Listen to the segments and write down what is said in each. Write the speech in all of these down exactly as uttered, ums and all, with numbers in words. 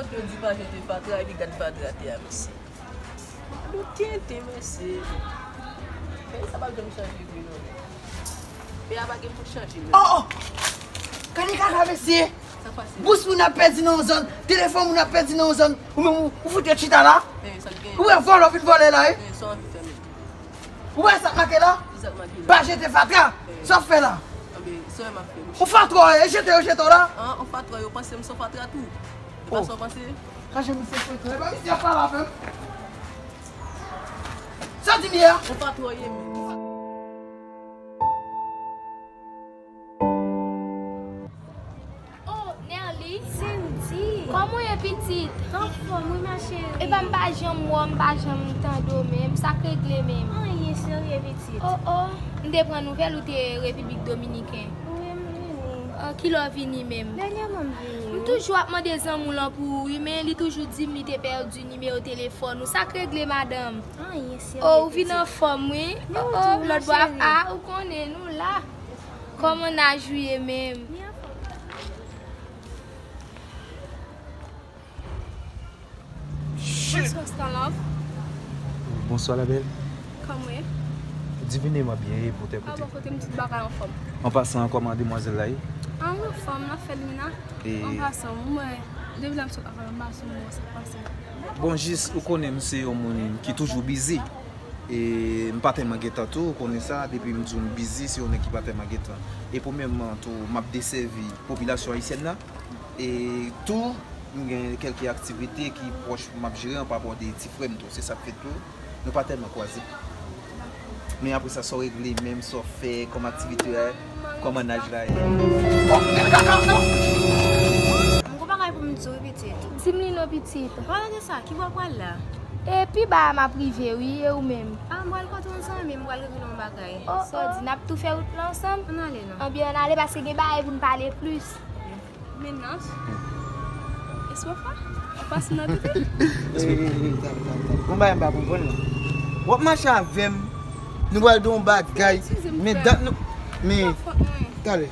Yo di pa jete fatra, epi gad fatra te a, mesye. Nou tenten, mesye. Peyi sa p ap janm chanje vre non. Peyi a pa gen pou chanje menm. Oh, oh! Gade kaka, mesye! Sa k pase? Bous moun ap pèdi nan yon zòn, telefòn moun ap pèdi nan yon zòn. Ou menm, ou, ou fout ret chita la? Eh, sa k gen? Ou wè vòlò vin vòlè la, eh? Eh, sa w anvi fè menm? Ou wè sa k make la? Ki sa k make la? Pa jete fatra. Eh. Sa w fè la? Anben, sa w wè m ap fè, mesye? Ou fatra, eh, jete yo jete w la? An, ou fatra, yo panse m se yon fatra tou. E pa sa w panse? Kache misye frekran. E pa misye ap pale avè m. Sa w di m ye a? Ou pa twò ye menm. Oh, Nerly. Cindy. Kòman w ye, pitit? Anfòm, wi, ma chérie. Epa, m pa janm wè w, m pa janm tande w menm. Sa k regle menm? Anyen serye, pitit. Oh, oh. M te pran nouvèl ou te Repiblik Dominiken. Wi, m vini. Ah, kilè w vini menm? Dènyèman, m vini, wi. M toujou ap mande zanmi w lan pou ou, wi, men li toujou di m li te pèdi nimewo telefòn ou. Sa k regle, madanm? Anyen serye, pitit. Oh, ou vin anfòm, wi. Oh, oh, lòt bò a, ah, ou konnen, nou la. Kòman n a jwiye menm? Bonswa, Star Love. Bonswa, la belle. Kòman w ye? Divine, mwen byen, e pou tè kote? A bon, kote m tout bagay anfòm. An pasan, kòman demwazèl la ye? A, m anfòm, n ap fè l, Mina. E an pasan, mwen, depi lè m sot avè w, m pa sou mwen, sa k pase? Bon, jis, ou konnen m se yon moun ki toujou bizi. E m pa tèlman gen tan tou, ou konnen sa, depi m di w m bizi, se yon nèg ki pa tèlman gen tan. E premyèman tou, m ap desèvi popilasyon ayisyèn nan. E tou, m gen kèlke aktivite ki pwòch m ap jere an pa rapò de ti frè m tou. Se sa k fè tou, nou pa tèlman kwaze. Men apre sa, sa w regle menm, sa w fè kòm aktivite a, kòm mennaj la ye? M gon bagay pou m di w, pitit. Di m li non, pitit. Pale de sa, ki bò w pral la? E pi ba a m ap rive, wi, e ou menm? A, m pral kote yon zanmi m, m pral regle yon bagay. Oh, oh. Sa w di, n ap tou fè wout la ansanm? Ann ale non. Anben, ann ale, paske gen bagay pou n pale plis. Mennaj? Espofa? Ou pase nan pitit? Ey, ey, ey, ey, tande, tande, tande. Gon bagay m pa konprann la. W ap mache avè m, nou pral di yon bagay, men dat nou, men, talè.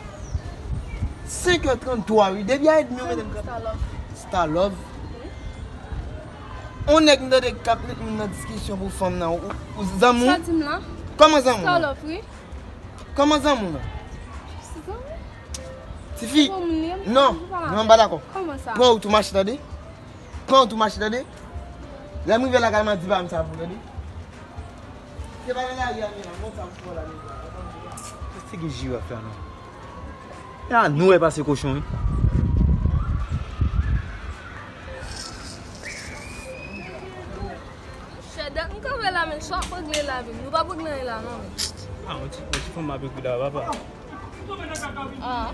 Senk è tranntwa, wi, depi a edmi ou mete m kanpe. Star Love. Star Love. On nèg m tande k ap met moun nan diskisyon pou fanm nan, ou, ou zanmi w? Sa di m la? Kòman zanmi w? Star Love, wi. Kòman zanmi w nan? Jis zanmi. Tifi, non, non, m pa dakò. Kòman sa? Pran wout ou mache, tande? Pran wout ou mache, tande? Lè m rive lakay mwen, di pa m sa pou, tande? Se pa nan lari a, men la, mwen sa pou fè la, men la. Figi jiraf la, non. E a nou wè pase kochon, wi. Chè, dat m kanpe la, men sa w ap regle la, men nou p ap regle anyen la, non, men. A, yon ti, yon ti fanm m ap ekri la, papa. Ah.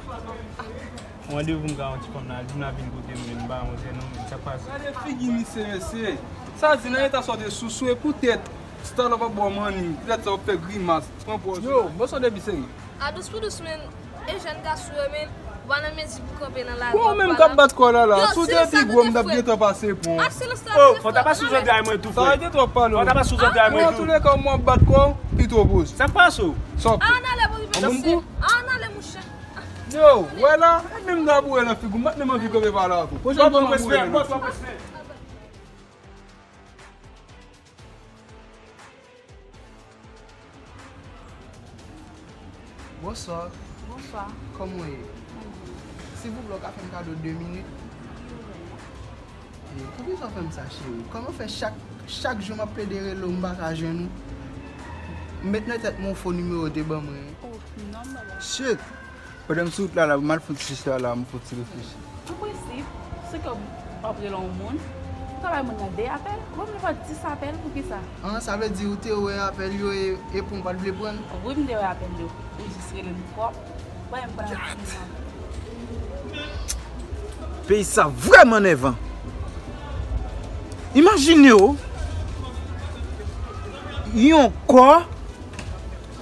Mwen, randevou m ka yon ti fanm nan, al di m l ap vin kote m, men m pa monte non, men sa k pase? Gade figi misye, mesye. Sa di nan eta sa w te sousou, e poutèt Star Love ap ba w manni, poutèt sa w ap fè grimas, pran pòz. Yo, bon, sa w depi serye. A dous pou dous, men, e jèn gason yo, men, ou pa nan mezi pou kanpe nan lari. Bon, menm k ap bat kò la, la. Yo, si w te pi gwo, m t ap gentan pase pon. Oh, fò ta pa sou zòdray mwen tou, frè. Sa gen twòp pale. Fò ta pa sou zòdray mwen tou. Antouleka, m ap bat kò w, pi twò poz. Sa k pase w? Sa w ap fè? Ann ale, bon, mesye. Ann ale, mouche. Yo, wè la, e menm nan boure nan figi w, m pa t menm anvi kanpe pale avè w. Pwochèn fwa m ap boure nan figi w. Bonswa. Bonswa. Kòman w ye? Mwen byen. Silvouplè, w ka fè m kado de minit? E, poukisa w fè m sa, cheri? Kòman fè chak, chak jou m ap plede rele w, m pa ka jwenn ou? M met nan tèt mwen yon fo nimewo w te ban mwen. Oh, non, baba. Shit! Pandan m sou wout la, la, m al fè yon ti chèche la, m fè yon ti reflechi. An prensip, se ke w ap rele yon moun, ou ka bay moun nan de apèl, ou menm fè dis apèl, poukisa? An, sa vle di ou te wè apèl yo e, e pou m pa t vle pran l? Wi, m te wè apèl yo. Ou jis rele m twòp. Wè, m pral di sa. Peyi sa vrèman nèvan. Imajine w, yon kò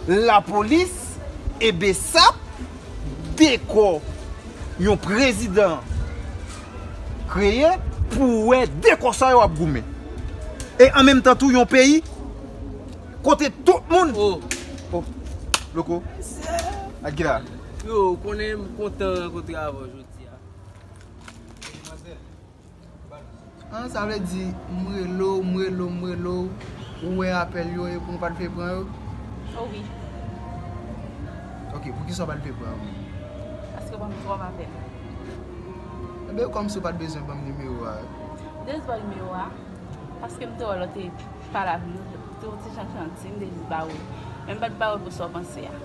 lapolis e BSAP dekò yon prezidan kreye pou wè dekò sa yo ap goumen. E an menm tan tou yon peyi kote tout moun. Oh. Oh. Loko. Akila. Yo, ou konnen m kontan rankontre avè w jodi a. Demwazèl, ban m An, sa vle di, m rele w, m rele w, m rele w, ou wè apèl yo, e pou m pa t vle pran yo? Oh wi. Ok, poukisa w pa t vle pran yo? Paske w ban m twòp apèl. Enben, kòmsi w pa t bezwen ban m nimewo a. M te jis ba w nimewo a, paske m te wè lè w te pale avè m, ou te yon ti jan janti, m te jis ba w. Men m pa t ba w pou sa w panse a.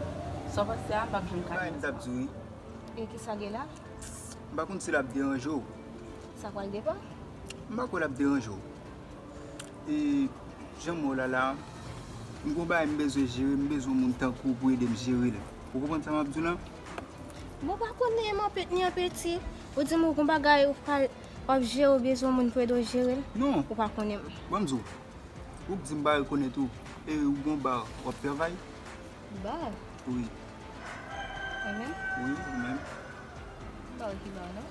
Sa w panse a, m p ap janm ka. Bay m t ap di w wi. E kisa gen la? M pa konn si l ap deranje w. Sa pral depann? M pa kwè l ap deranje w. E jan m wè w la la, m gon bagay m bezwen jere, m bezwen moun tankou w pou ede m jere l. Ou konprann sa m ap di w lan? Bon, pa konnen m anpet ni anpeti. Ou di m ou gon bagay ou pral, w ap jere, ou bezwen moun pou ede w jere l? Non. Ou pa konnen m. Ban m di w. Ou k di m pa rekonèt ou. E ou gon ba w ap travay? Ba? Wi. Mwen menm? Wi, ou menm. M pa wè ki ba w non.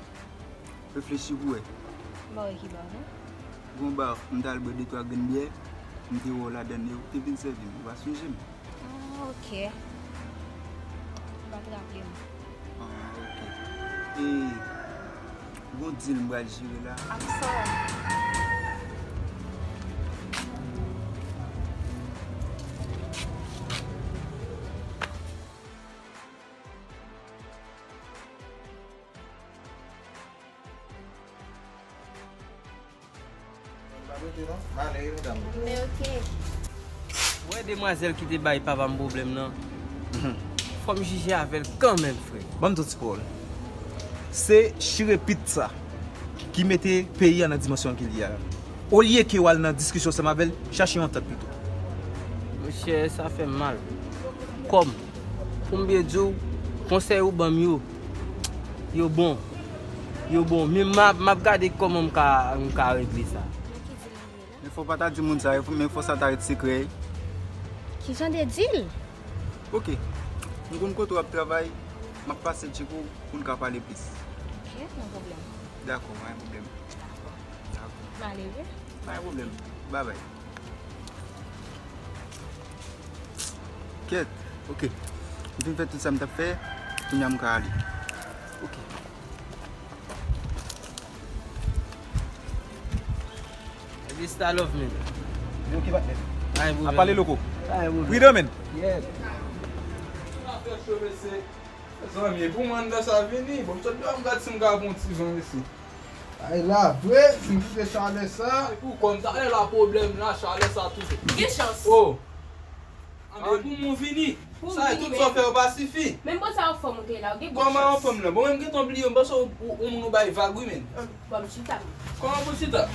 Reflechi pou wè. M pa wè ki ba w non. Gon ba, m t al bwè de twa grenn byè, m te wè w ladann e ou te vin sèvi m, ou pa sonje m? Ah, ok. M pa t raple m. Ah, ok. E gon deal m pral jere la. I'm sorry. Ou wè demwazèl ki te bay papa m pwoblèm nan? Fò m jije avè l kanmenm, frè. Ban m di yon ti pawòl. Se chire pit sa ki mete peyi a nan dimansyon ke l ye a. Olye ke w al nan diskisyon ansanm avè l, chache yon antant pito. Monchè, sa fè m mal. Kòm, pou m byen di w, konsèy ou ban m yo, yo bon. Yo bon. Men m ap, m ap gade kòman m ka, m ka regle sa. Men fò w pa ta di moun sa yo, men fò sa ta ret sekrè. Ki jan de deal? Ok. M konn kote w ap travay, m ap pase tcheke w pou n ka pale plis. Ok, pa gen pwoblèm. Dakò, pa gen pwoblèm. Dakò. Dakò. M ale wi. Pa gen pwoblèm. Babay. Kèt, ok. M fin fè tout sa m t ap fè, kounye a m ka ale. Ok. Vista love, man. Ok, patnè. Pa gen pwoblèm. Ap pale loko. Pa gen pwoblèm. Freedom, man. Yeah. Zanmi, pou mwen anndan sa vini. Bon, m sot deyò, m gad si m ka pran yon ti van isi. Ay la, vre, m kite chalè sa. Ou konn talè la pwoblèm la, chalè sa toujou. Gen chans. Oh. Anben pou mwen vini. Sa e tout sa w fè yo pa sifi. Menm bon sa anfòm ou te la, ou gen bon chans. Kòman anfòm nan? Bon, menm gentan bliye, m panse ou, ou, ou moun ou bay vag wi, men. Bon, m chita. Kòman pou chita?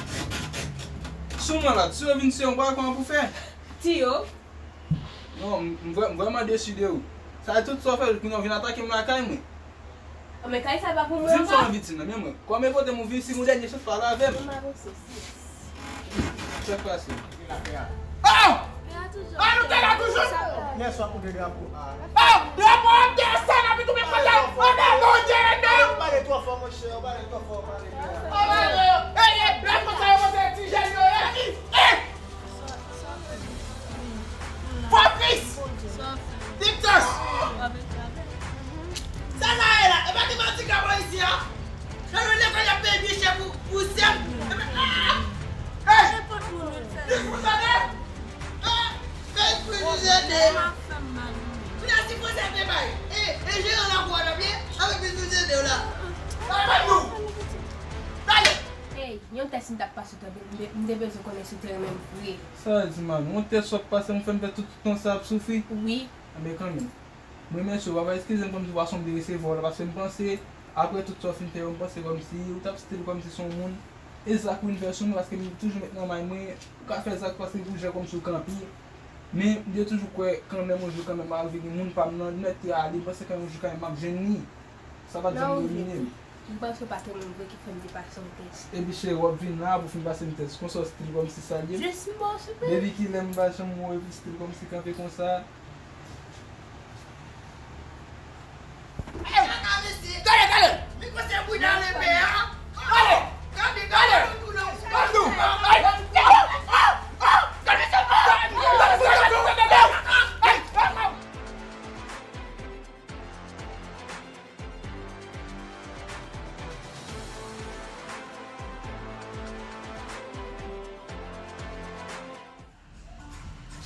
Sou mwen la, si yo vin tiye w, kòman pou fè? Tiye w? Non, m, m vrè-, m vrèman desi de ou. Sa e tout sa w fè, kounye a w vin atake m lakay mwen. Anben kay sa pa pou mwen ankò. Di m sa w anvi di nan men mwen. Kòm e pote m ou vin si m yon dènye chans pale avè m. Mwen pa renmen sosis. Sa k pase? Ah! Ah, nou te la toujou? Yè swa ou de drapo a. Ah! Drapo a te sa nan pitou men konsa. Anben Bondye, non! Ou pale twò fò, monchè, ou pale twò fò, ou pale twò fò. Ey, ey, bèl konsa yo monte ti jèn yo ye. Eh! Fòkis! Diktas! Sa la ye la, e pa te matik la bò isi a? Nan yon lekòl y ap peye pi chè pou, pou sèm. Epi, ah! Hey! Li fou tande? Ah! Kay pou nou jete. Kounye a si fransè te bay. E, e jeran lakou a t ap ye, avèk li nou jete w la. Pale nou! Pale! Ey, yon tès m t ap pase tande, m te, m te bezwen konnen si w te renmen m vre. Sa w di, man? Yon tès w ap pase m fè m fè tout tan sa ap soufri? Wi. Anben kanmenm. M remèsye w, papa, eskize m kòmsi w pa sanble resevwa w la, paske m panse, apre tout sa w fin fè yo, m panse kòmsi ou t ap still kòmsi se yon moun, e zak ou vin fè sou mwen, paske m toujou met nan may mwen, ou ka fè zak paske pou jan kòmsi w kanpe. Men, m te toujou kwè kanmenm yon jou kanmenm m a vini, moun pa m nan, li mèt te ale, m panse kanmenm yon jou kanmenm m ap jwenn li. Sa pa t janm domine m. M panse w pa te moun vre ki fè m te pase yon tès. Epi cheri, w ap vin la pou fin pase m tès. Konsa w still kòmsi sa l ye. Jis m ba w sipriz. Depi kilè m pa janm wè w epi w still kòmsi kanpe konsa? Ey! Gade, gade! Li panse bouda lepe a! Gade! Gade, gade! Gade! Gade!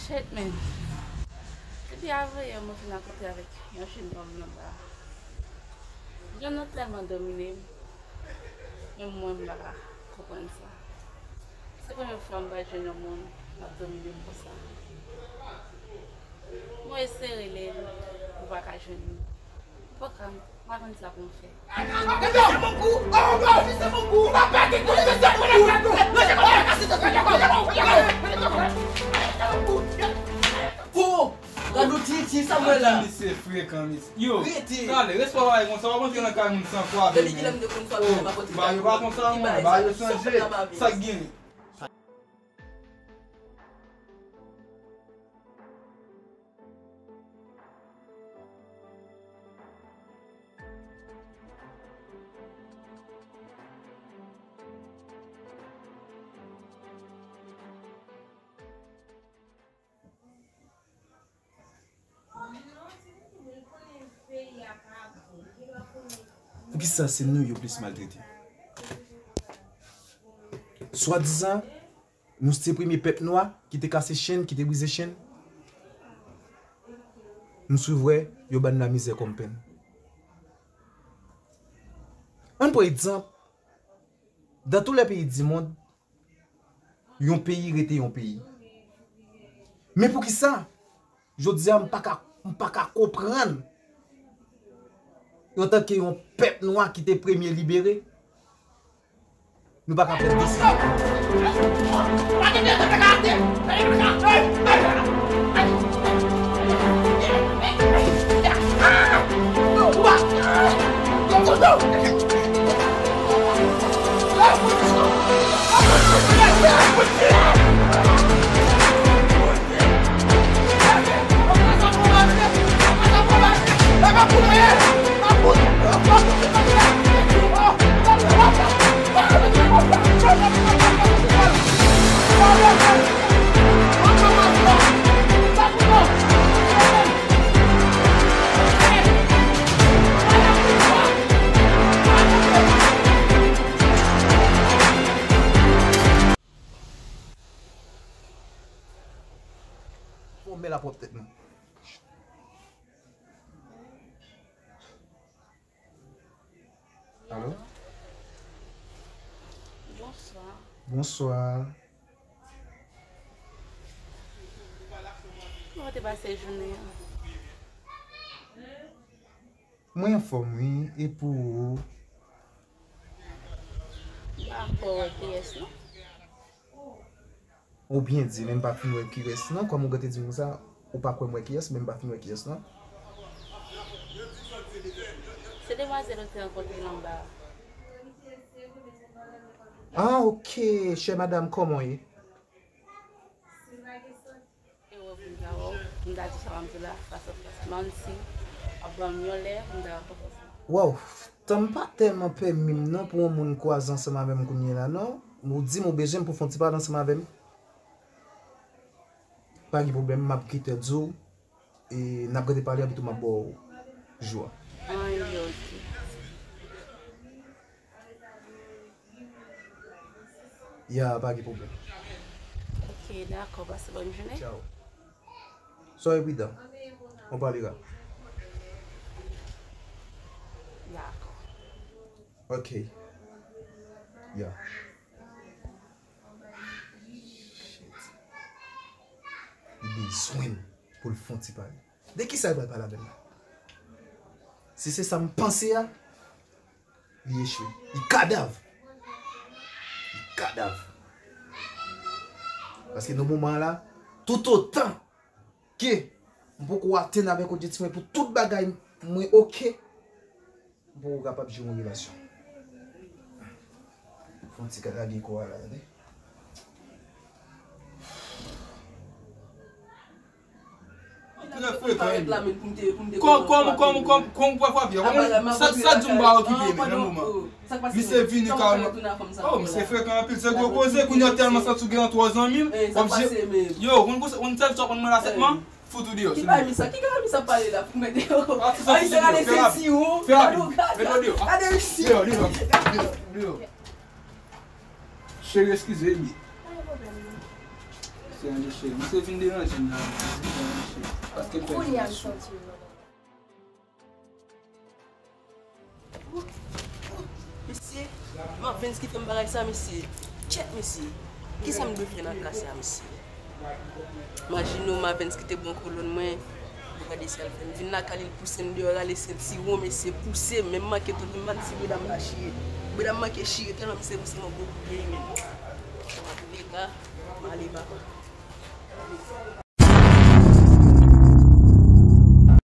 Shit, man. Depi avanyè mwen fin rakontre avèk yon jèn nonm nan ba a. Jèn nan tèlman domine m, menm mwen m pa ka konprann sa. Se premye fwa m pa jwenn yon moun k ap domine m konsa. Mwen eseye rele l, m pa ka jwenn li. M pa ka, m pa konn sa pou m fè. Oh! Gad yon titi, sa m wè la. Misye frekan, misye. Yo, rete. Tale, respè w pa konsa, w ap antre nan kay moun san fwa avè m. Depi kilè m te konn sa, oh, m ap antre ba yo pa konsa, mwen, ba yo chanje. Sa k gen? Poukisa se nou yo plis maltrete? Swadizan, nou se premye pèp nwa ki te kase chenn, ki te brize chenn. Nou sou vre, yo ban n lamizè kòm penn. Ann pran egzanp, dans tous les pays du monde, yon peyi rete yon peyi. Men poukisa, jodi a, m pa ka, m pa ka konprann, antanke yon pèp nwa ki te premye libere, nou pa ka pran desizyon. Fò mè la pwòp tèt nou. Alo? Bonswa. Bonswa. Kòman w te pase jounen an? Mwen anfòm, wi. E pou ou? M pa ankò wè kiyès, non. Ou byen di, men m pa fin wè kiyès non. Kòm ou gentan di m sa, ou pa kwè m wè kiyès, men m pa fin wè kiyès non. Se demwazèl ou te rankontre l anba a. Ah, ok, chè madanm, kòman w ye? E wè pou m ta wè w, pou m ta di sa m ap di la, fas a fas. Manti, w ap ban m yon lè, pou m ta wè konfyans. Waw, tan m pa tèlman pèmi m non pou yon moun kwaze ansanm avè m kounye a la non. Ou di m ou bezwen m pou fè yon ti pale ansanm avè m. Pa gen pwoblèm, m ap gentan di w, e n ap gentan pale anpi tou m ap ba w jou a. Anyen, ok. Ya, pa gen pwoblèm. Ok, dakò, pase bòn jounen. Tchaw. Soyez prudent. On parlera. Dakò. Ok. Ya. Shit. Li bezwen m pou l fè yon ti pale. De kisa l pral pale avè m la? Si se sa m panse a, li echwe. Li kadav. Li kadav. Paske nan moman an la, toutotan ke m poko atenn avèk objektif mwen pou tout bagay mwen oke, m poko kapab jere yon relasyon. Fè yon ti lage kò a la, tande. Trè frekan, wi. Kòm, kòm, kòm, kòm, kòm w pral frape, sa, sa di m pa okipe, men nan moman. Misye vini kalman. Oh, misye frekan anpil, se gwo koze, kounye a tèlman santi w gen yon twò zanmi m, w ap je-, yo, ou konn sèl sa w konn mwen la sètman, fout ou deyò, silvouplè. Ki bagay misye ap pale la, pou mete yo. Ay, sa gade se ti ou. Fè rapid, mete yo deyò. Gade isi. Deyò, deyò, deyò, deyò. Cheri, eskize m. Pa gen pwoblèm, non. Tande cheri, misye vin deranje m la, misye vin deranje. Paske l fè. Kounye a m santi l. Mesye, Mavens ki fè m bagay sa, mesye. Tchèt, mesye. Kisa m dwe fè nan ka sa, mesye? Imajine w, Mavens ki te bon kolòn mwen. Ou gade sa l fè m. Vin lakay li, l pouse m deyò, rale sentiwon, mesye, pouse m. Men m manke tout, m pa t si bredam la chire. Bredam manke chire, tèlman misye pouse m, yon gwo kout pye, men. Antouka, m ale, papa.